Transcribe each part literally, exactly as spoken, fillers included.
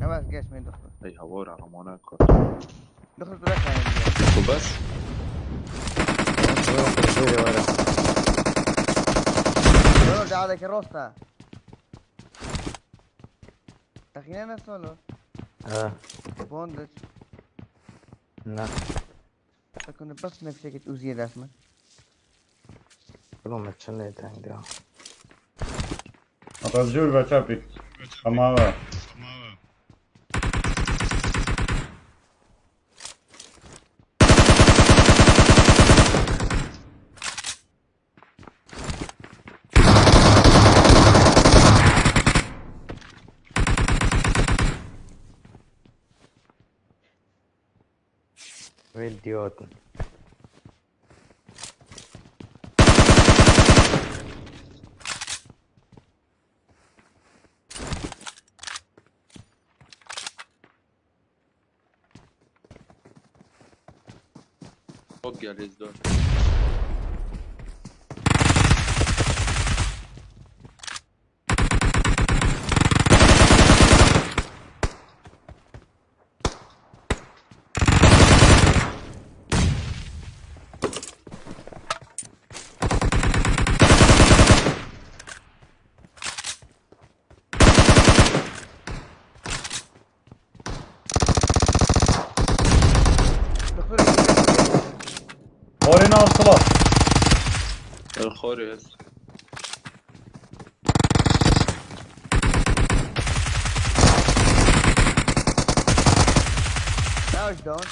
Bas geç min doktor. Ey, hawara ramona kot. Doktor, tu bırak yani. Tu bas. Doktor, daha da ki rosta. Takine nasıl olur? Ha. Bondur. Ne? Takını bas nefşe git uziye ders mi? Oğlum, açın ne tenge ya. Ata jur ve çapik. Ama var. Wê diyotin. Bot geldi, hêzdar. Xorê nav silav. El xorê ez. Now he's down.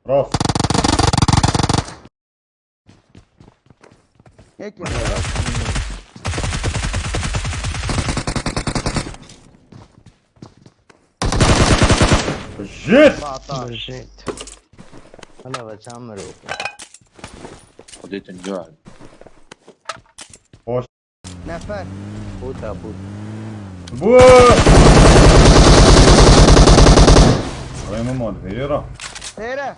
Rast. Yek yedi. Jit! Bata. Jit. Ana ve çamur yok. Xwedê tu nîyo. Hoş. Nefer. Puta, puta. Bu! Rê min mal verê ra. Seyre.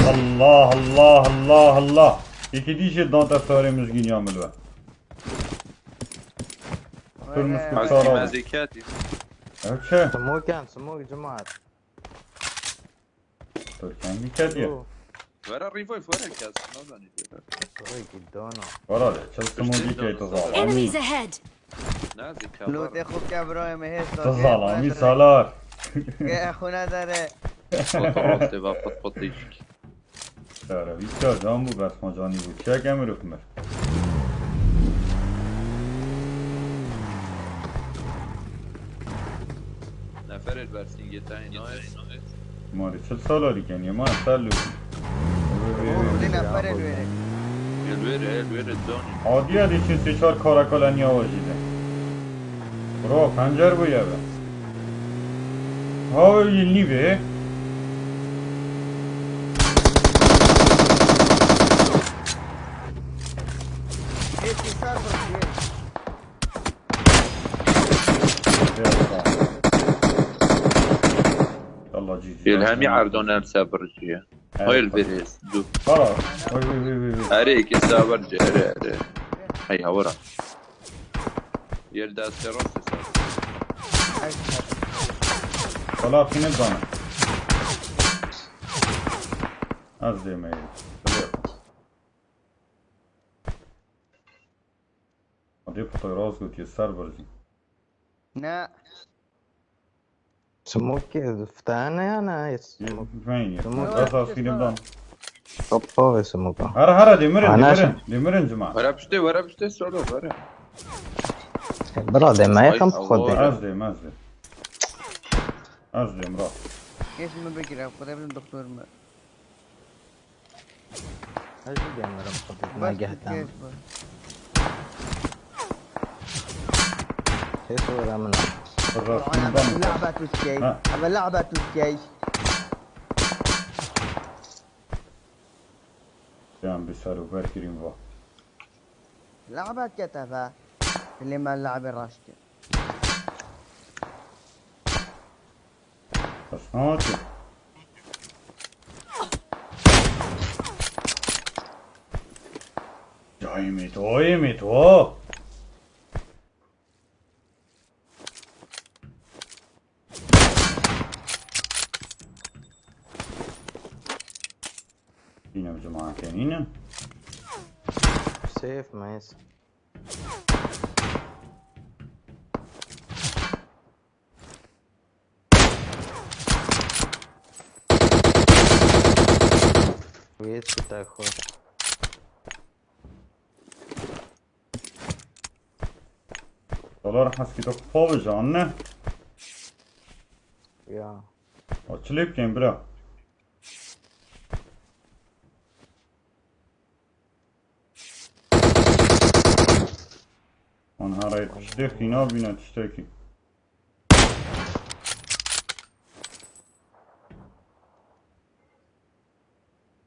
Allah, Allah, Allah, Allah. Yekî dî jî dante sarê mizgîniya min ve. Turmuş Wele. Kutara. Ezî, ezî ketî. Ew çi? Smoke yan, smoke cemaat. Turkan bir kediye. Were revive, were kes, nazanî. Were ki dana. Were de, çıl smoke dikey tu zalami. Enemies ahead! Nazik. Lotê xwe ke birayê me hêsta. Tu zalami salar. Ke xwe nedere. Fotoğraf de va pıt pıt değişik. Sara, bir çar can bu, bes ma cani bu. Çek emir hükmür. Nefer el versin, yetayın, nayet. Mari çil sala diken, yema sal. Oğlum, ne nefer el verin? El ver, el ver, el dön. Adiye de çin seçar karakola niye vajide. Bro, pencer bu ya be. Ha, öyle yeni be. Eski sarfır. Yallah, G G. Elhemi Erdon el sabırcıya. Evet. Hayır, veririz. Dur. Para. Vay, vay, vay, vay, vay. Are, iki sabırcı, are, are. Hay, havara. Yer de asker olsa sen. Valla, kimin bana? Az demeye. Hadi fotoğraf götür, ser burcu. Ne? Smoke, فتحانه ya ne? Smoke. Fenye. Smoke. Esas filmden. Hop, hop, smoke. Hara, hara, demirin, Ana demirin, demirin cuma. Were piştê, were piştê, solo, were. Bira, deme, Ay, yakın Allah. Xwedê. Ez dêm, ez dêm. Ez dêm, bra. Kesin mi bekir, Xwedê bilim doktor mu? Ez jî dêmirim xwe dît, Bas, nagehtan. Kes bu. Kes were min. Qur'an, ebe la'be tu dikey. Ha. Ebe la'be tu dikey. Yan bi ser û ber kirîn va. La'be kete ve. Dilê me la'be raşt kir. Bas, ne yapayım? Ay Meto, ay Meto. Yine bir cemaat yine. Safe, nice. Wê çi te xwe. Dolar heskî to pavijan ne? Ya. O çi lê bikeyim bira? Wan herayê tiştê xîna bîne tiştekî.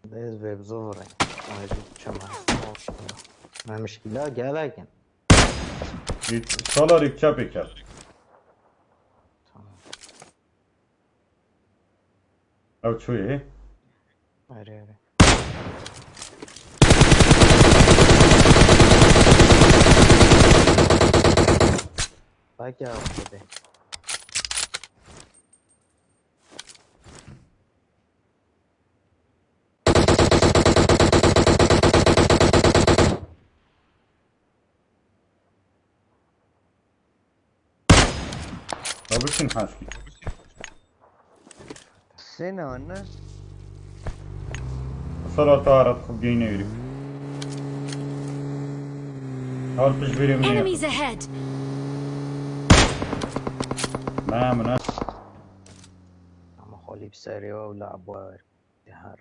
Ez vê bizovirê. Ay, çima? Memiş ila gelekin. Git, salar ilk çapê ker. Tamam. Ew çûyê. Erê, erê. Bak ya, Xwedê. Ya biçin haşkî. Sena ne? Sara tarat xub geyne yürü. Har piş verim ne? Enemies ahead! Memnun. Ama xolî bi serê we û lab wer. Dihar.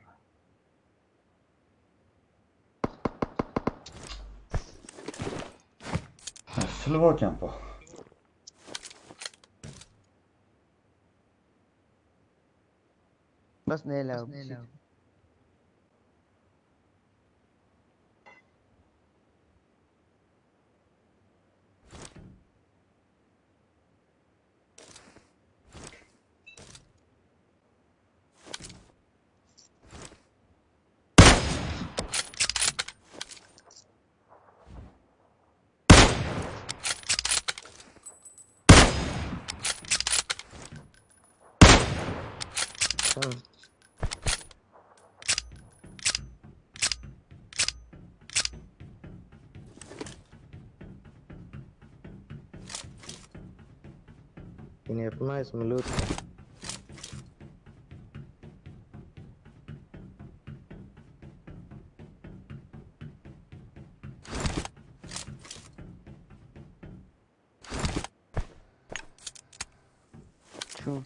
Silva kempa. Bas ne la. Tamam. Yine yapmayız mı loot? Çu.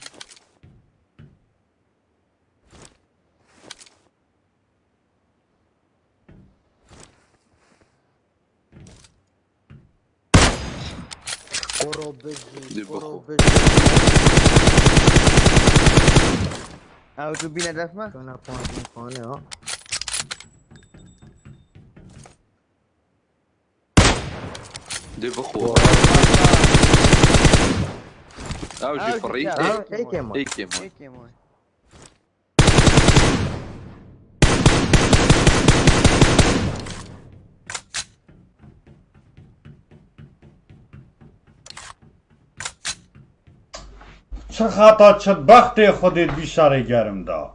Koro bijî, koro bijî. Ew tu bîne def me? Kana kuan kuan ya. Dê bixwe. Ew jî firî. Ew êkê me. Êkê me. Çi xata çi bextê Xwedê di vî şerê germ da.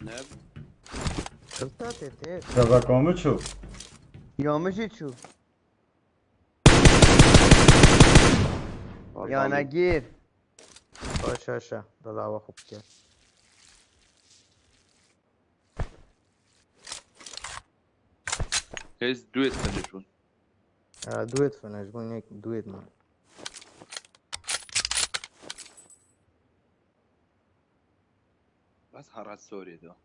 Ne? Çılta tete. Şebeka mi çû? Ya mi jî çû. Yana gir. Aşa aşa. Dala wa xwe bike. Ez duet finish bûn. Ha, duet finish bûn, yek duet man. Bas hara sorê do.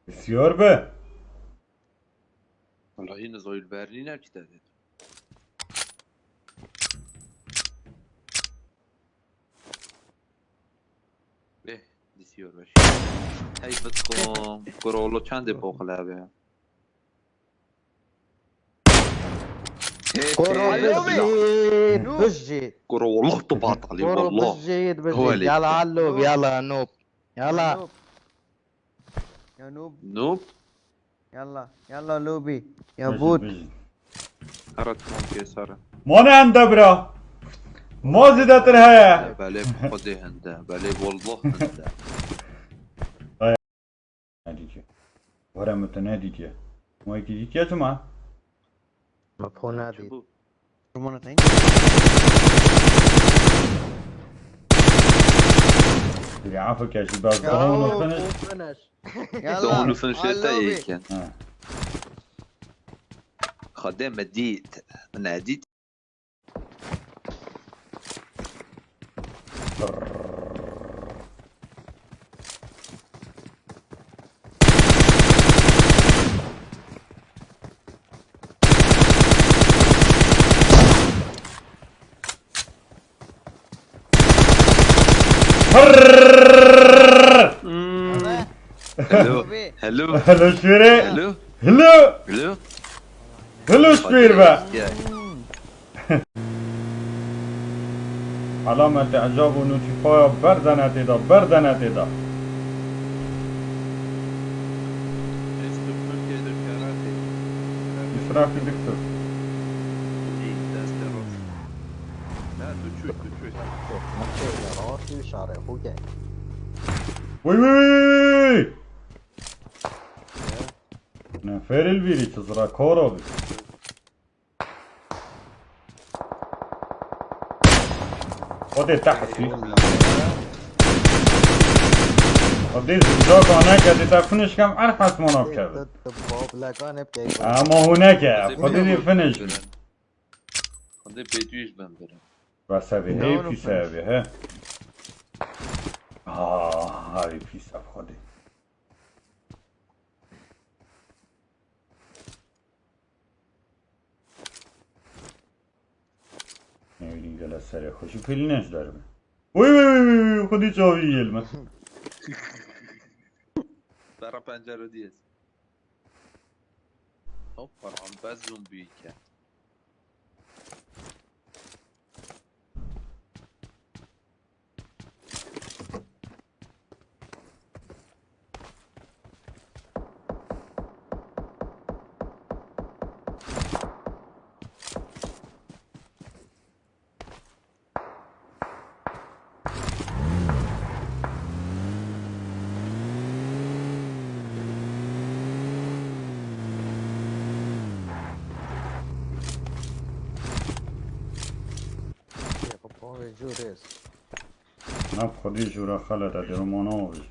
Bisiyor be. Wala yine zoyil Berlin er kitede. Bê. Disiyor ve şey. Hey bitkom. Kurolo çendê poxile be. Koro Hey, bijî, bijî. Kurolo tu batalî Koro wallah. bijî, bijî. Hawalê. Yala allo, yala noob. Yala. Ya noob. Noob. Yalla. Yalla lobby. Ya Bijî, bot. bijî. Hera tamam kes hera. Mane hende bira. Ma zêdetir heye. Belê xwedê hende. Belê wallah hende. Nedîtiye. Were min te nedîtiye. Ma yekî dîtiye çima? Me po nadî. Çi bû? Şuma ne tayın? Biri afike ji baz Ya, dahon o- finish. Yalla. Dahon û finish Al te lobby. yeken. Ha. Xwedê me dît. Min nedît. Hello. Lobby. Hello. Hello şûrê. Hello. Hello. Hello. Hello şûr be. Ya. Alamete ecab û nûçîfaya berdene tê de, berdene tê de. Îsrafî diktir. Wî wî wî wî. Neferil bîrî çi zira koro bî. Xwedê te hesî. Xwedê zîndaka neke dê te finish kem er hesmana bikeve. Ama hû neke. Xwedê dê finish bî. Xwedê pêdûyî ji bin birin. Bes evê. No, Hey no pîs finish. evê he. Ha, hey pîs ev Xwedê. Nêwîrî gele serê xwe jî pêlîne ji derve. Wî wî wî wî wî xwedî çavî yêl me. Bera pencere diyez. Hop, param bez zombi ke. Pavê cûrêz. Ne xwedî jûra xelete dê romana avêj.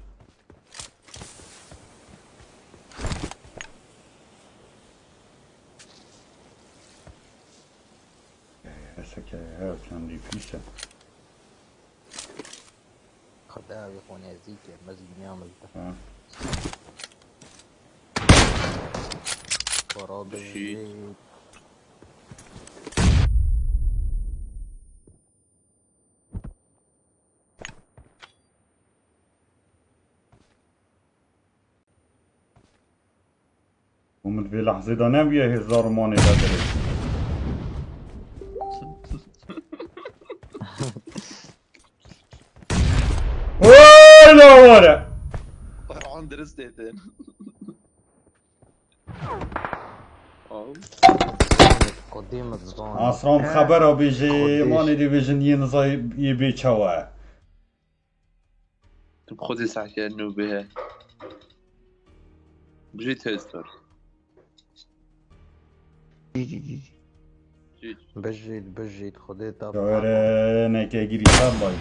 Eseke her çendî pîs e. Xwedê ew xwe nêzîk e, me zî dinya min de. Ha. Para Bişî. bijî. Û min vê lehzê de nebûye hêza romanê de dirê. Oy laware! Paran dirist dedin. Al. Xwedê min zan. Asram xebera bêjê, Xwedê. manê dê bêjin yê niza yê bê çawa ye. Tu bi xwedî sehkê nû bê he. Bijî tez ber. Cî cî cî. Cî. Bijît, bijît, Xwedê te Were neke girî xebay.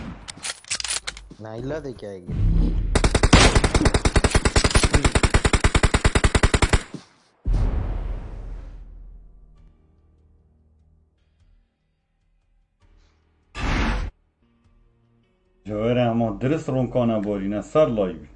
Neyla de ke gir. Cewere hema dirist ronkane borîne ser live.